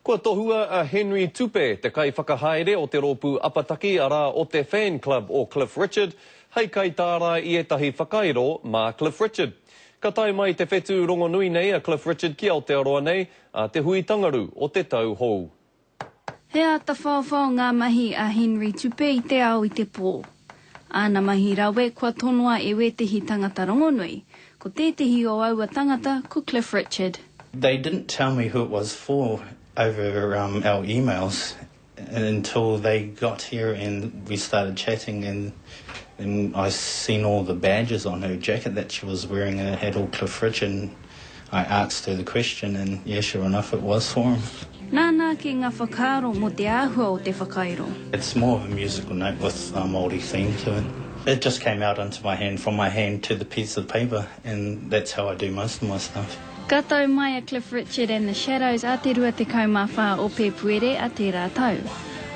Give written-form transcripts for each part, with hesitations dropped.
Kua tohua a Henry Tupe, te kaiwhakahaere o te rōpū apataki arā o te Fan Club o Cliff Richard, hei kaitārai i ētahi whakairo mā Cliff Richard. Ka tae mai te whetū rongonui nei a Cliff Richard ki Aotearoa nei ā te Hui-tangaru o te tau hou. He āta whaowhao ngā mahi a Henry Tupe i te ao i te pō. Āna mahi rawe kua tonoa e wētehi tangata rongonui, ko tētehi o aua tangata ko Cliff Richard. They didn't tell me who it was for over um, our emails until they got here and we started chatting and then I seen all the badges on her jacket that she was wearing and it had all Cliff Richard and I asked her the question and yeah, sure enough it was for him. Nāna ake ngā whakaaro mō te āhua o te whakairo. It's more of a musical note with a Māori theme to it. It just came out into my hand, from my hand to the piece of paper and that's how I do most of my stuff. Ka tau mai a Cliff Richard and the Shadows a te 24 o Pēpuere a tērā tau.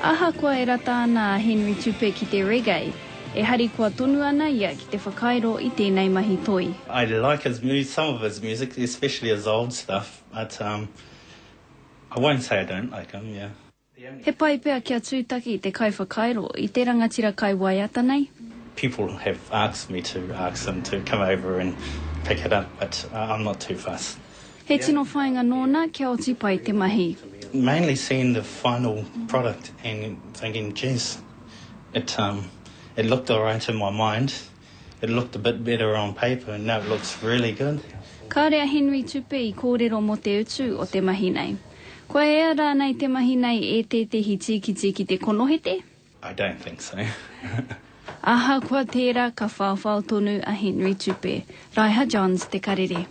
Ahakoa e rata ana a Henry Tupe ki te reggae, e harikoa tonu ana ia ki te whakairo i tēnei mahi toi. I like his mu some of his music, especially his old stuff, but um, I won't say I don't like him, yeah. He pai pea kia tūtaki te kaiwhakairo i te rangatira kaiwaiata nei. People have asked me to ask them to come over and pick it up, but I'm not too fussed. He tino whāinga nōna kia oti pai te mahi. Mainly seeing the final product and thinking, geez, it, um, it looked alright in my mind. It looked a bit better on paper and now it looks really good. Kāore a Henry Tupe i kōrero mō te utu o te mahi nei. Kua ea rānei te mahi nei e tētehi tīkiti ki te konohete? I don't think so. Ahakoa tērā, ka whaowhao tonu a Henry Tupe. Raiha Johns, Te Karere.